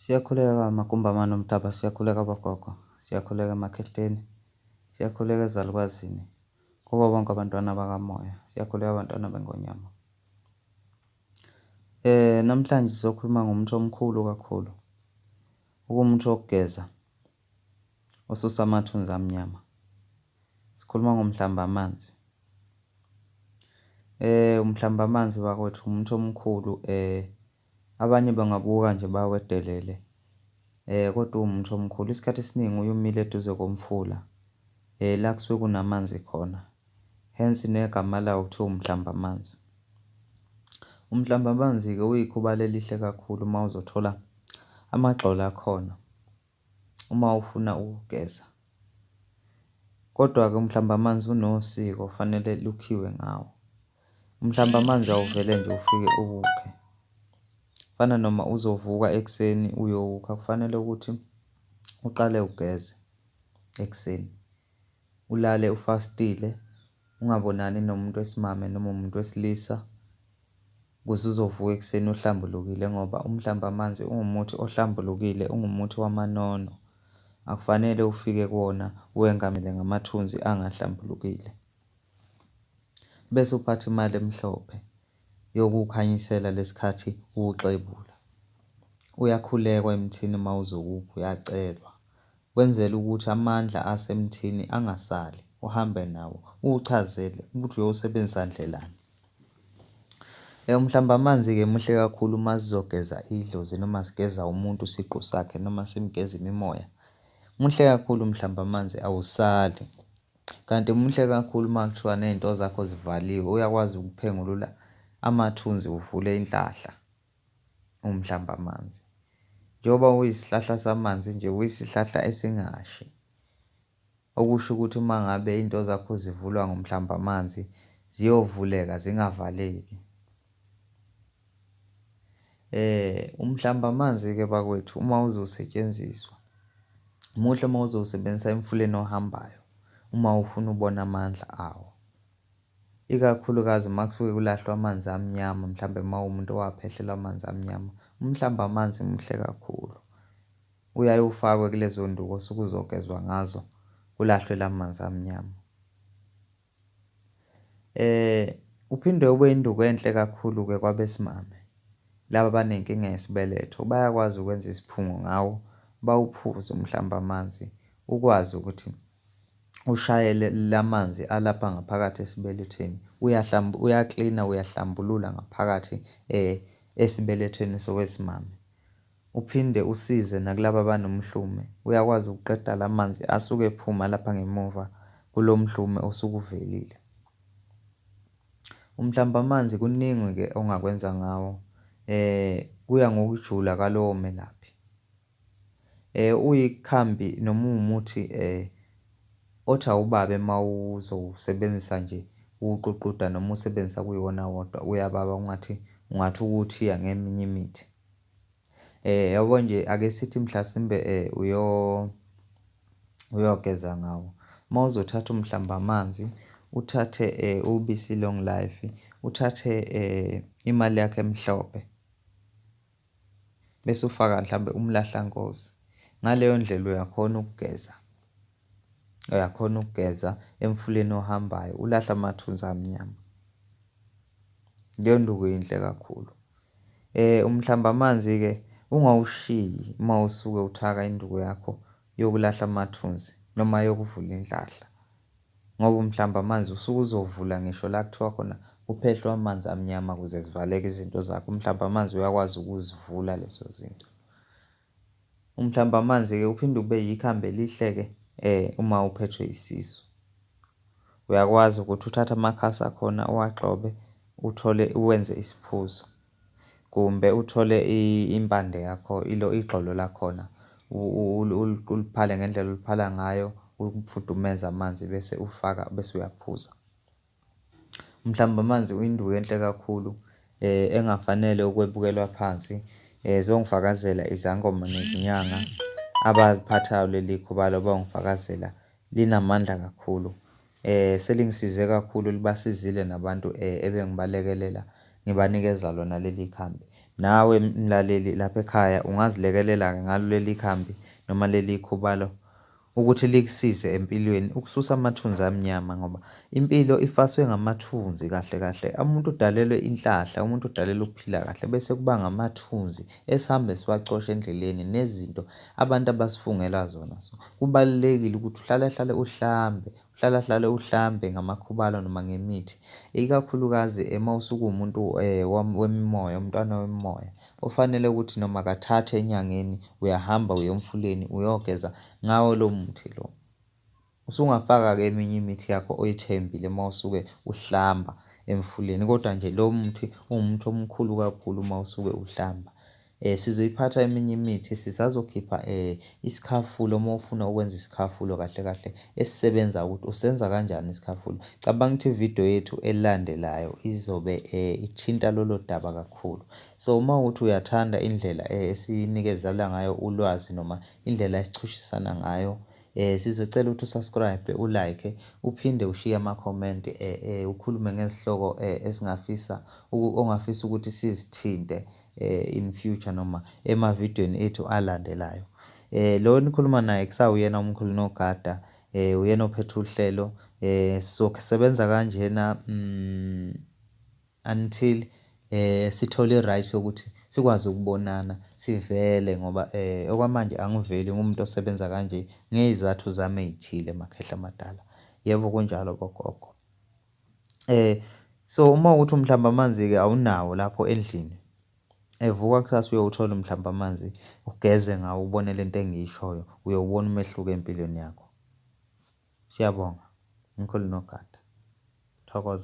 Siyakhuleka makumbamane omhlaba, siyakhuleka bogogo, siyakhuleka emakhehleni, siyakhuleka ezalukwazini, kubo bonke abantwana bakamoya, siyakhuleka abantwana bengonyama. Namhlanje sizokhuluma ngomuthi omkhulu kakhulu, okumuthi wokugeza osusa amathunzi amnyama. Sikhuluma ngomhlambamanzi. Umhlambamanzi bakwethu umuthi omkhulu abanye bangabuka nje bawedelele kodwa uwumuthi omkhulu. Isikhathi esiningi uye umile eduze komfula la kusuke kunamanzi khona, hence negama lawo kuthiwa umhlambamanzi. Umhlambamanzi-ke uyikhubalo elihle kakhulu uma uzothola amagxolo akhona uma ufuna ukugeza. Kodwa-ke umhlambamanzi unosiko fanele lukhiwe ngawo. Umhlambamanzi awuvele nje ufike uwukhe. Fana noma uzovuka ekuseni uyowukha kufanele ukuthi uqale ugeze ekuseni. Ulale ufastile, ungabonani nomuntu wesimame noma umuntu wesilisa ukuze uzovuka ekuseni uhlambulukile ngoba umhlambamanzi uwumuthi ohlambulukile, ungumuthi wamanono. Akufanele ufike kuwona uwengamele ngamathunzi angahlambulukile. Bese uphatha imali emhlophe yokuwukhanyisela lesikhathi uwuxebula. Uyakhulekwa emthini uma uzowukha, uyacelwa. Wenzela ukuthi amandla asemthini angasali, uhambe nawo, uwuchazele ukuthi uyowusebenzisa ndlelani. Umhlambamanzi-ke muhle kakhulu uma sizogeza idlozi noma sigeza umuntu siqu sakhe noma simgeza imimoya. Muhle kakhulu umhlambamanzi awusali. Kanti muhle kakhulu uma kuthiwa ney'nto zakho zivaliwe, uyakwazi ukuphengulula amathunzi uvule inhlahla umhlambamanzi. Njengoba uyisihlahla samanzi nje, uyisihlahla esingashi. Okusho ukuthi uma ngabe iy'nto zakho zivulwa ngomhlambamanzi ziyovuleka zingavaleki. Umhlambamanzi-ke bakwethu uma uzosetshenziswa, muhle uma uzowusebenzisa emfuleni ohambayo uma ufuna ubona amandla awo. Ikakhulukazi uma kusuke kulahlwa amanzi amnyama, mhlambe uma uwumuntu owaphehlelwa amanzi amnyama, umhlambamanzi muhle kakhulu. Uyaye ufakwe kulezo nduku osuke uzogezwa ngazo, kulahlwe la manzi amnyama. Uphinde ube induku enhle kakhulu-ke kwabesimame, laba abanenkinga yesibeletho bayakwazi ukwenza isiphungo ngawo, bawuphuze umhlambamanzi ukwazi ukuthi ushayele la manzi alapha ngaphakathi esibelethweni. Uyaklina, uyahlambulula ngaphakathi esibelethweni sowesimame. Uphinde usize nakulaba abanomhlume, uyakwazi ukuqeda la manzi asuke ephuma lapha ngemuva kulo mhlume osuke uvelile. Umhlambamanzi kuningi-ke ongakwenza ngawo, kuya ngokujula kwalowo melaphi. Uyikhambi noma uwumuthi othi awubabe uma uzowusebenzisa nje uwuququda noma usebenzisa kuyiwona wodwa, uyababa ungathi ungathi ukuwuthiya ngeminye imithi. Yabo nje ake sithi mhlasimbe uyogeza ngawo. Uma uzothatha umhlambamanzi uthathe ubisi long life, uthathe imali yakho emhlophe bese ufaka mhlambe umlahlankosi. Ngaleyo ndlela uyakhona ukugeza, uyakhona ukugeza emfuleni ohambayo ulahle amathunzi amnyama. Leyo nduku yinhle kakhulu. Umhlambamanzi-ke ungawushiyi uma usuke uthaka induku yakho yokulahla amathunzi noma yokuvula inhlahla, ngoba umhlambamanzi usuke uzovula ngisho la kuthiwa khona kuphehlwa amanzi amnyama ukuze zivaleke izinto zakho. Umhlambamanzi uyakwazi ukuzivula lezo zinto. Umhlambamanzi-ke uphinde ube yikhambi elihle-ke uma uphethwe isisu. Uyakwazi ukuthi uthathe amakhasi akhona uwagxobe uthole uwenze isiphuzo, kumbe uthole impande yakho ilo igxolo lakhona uliphale ngendlela oliphala ngayo, ulifudumeze amanzi bese ufaka bese uyaphuza. Umhlambamanzi uyinduku enhle kakhulu engafanele ukwebukelwa phansi. Zongifakazela izangoma nezinyanga abaziphathayo leli khubalo bayongifakazela linamandla kakhulu. Selingisize kakhulu libasizile nabantu ebengibalekelela ngibanikeza lona leli khambi. Nawe mlaleli lapha ekhaya ungazilekelela-ke ngalo leli khambi noma leli khubalo ukuthi likusize empilweni ukususa amathunzi amnyama ngoba impilo ifaswe ngamathunzi kahle kahle. Umuntu udalelwe inhlahla, umuntu udalelwe ukuphila kahle bese kuba ngamathunzi esihambe siwacosha endleleni nezinto abantu abasifungela zona. So kubalulekile ukuthi uhlale hlale uhlambe, uhlala hlale uhlambe ngamakhubalo noma ngemithi, ikakhulukazi uma usuke uwumuntu wemimoya, umntwana wemimoya ofanele ukuthi noma kathathu enyangeni uyahamba uye emfuleni uyogeza ngawo lo muthi lo. Usungafaka-ke eminye imithi yakho oyithembile uma usuke uhlamba emfuleni, kodwa nje lo muthi uwumuthi omkhulu kakhulu uma usuke uhlamba. Sizoyiphatha eminye imithi, sisazokhipha isikhafulo uma ufuna ukwenza isikhafulo kahle kahle esisebenza ukuthi usenza kanjani isikhafulo. Cabanga ukuthi ividiyo yethu elandelayo izobe ithinta lolo daba kakhulu. So uma ukuthi uyathanda indlela esinikezela ngayo ulwazi noma indlela esichushisana ngayo sizocela ukuthi usubscribe, ulike, uphinde ushiye ama-comment ukhulume ngezihloko esingafisa ongafisa ukuthi sizithinte in future noma emavidiyweni ethu alandelayo. Lo enikhuluma naye kusawuyena umkhulu Nogada, uyena ophethe uhlelo. Sizosebenza kanjena until sithole i-right yokuthi sikwazi ukubonana sivele ngoba okwamanje angiveli ngumuntu osebenza kanje ngezizathu zami ey'thile makhehla amadala. Yebo kunjalo bogogo. So uma ukuthi mhlawumbe amanzi-ke awunawo lapho endlini, vuka kusasa uyowuthola mhlawumbe amanzi ugeze ngawo ubone lento engiyishoyo, uyowubona umehluko empilweni yakho. Siyabonga. Mkhulu Nogada. Thokoza.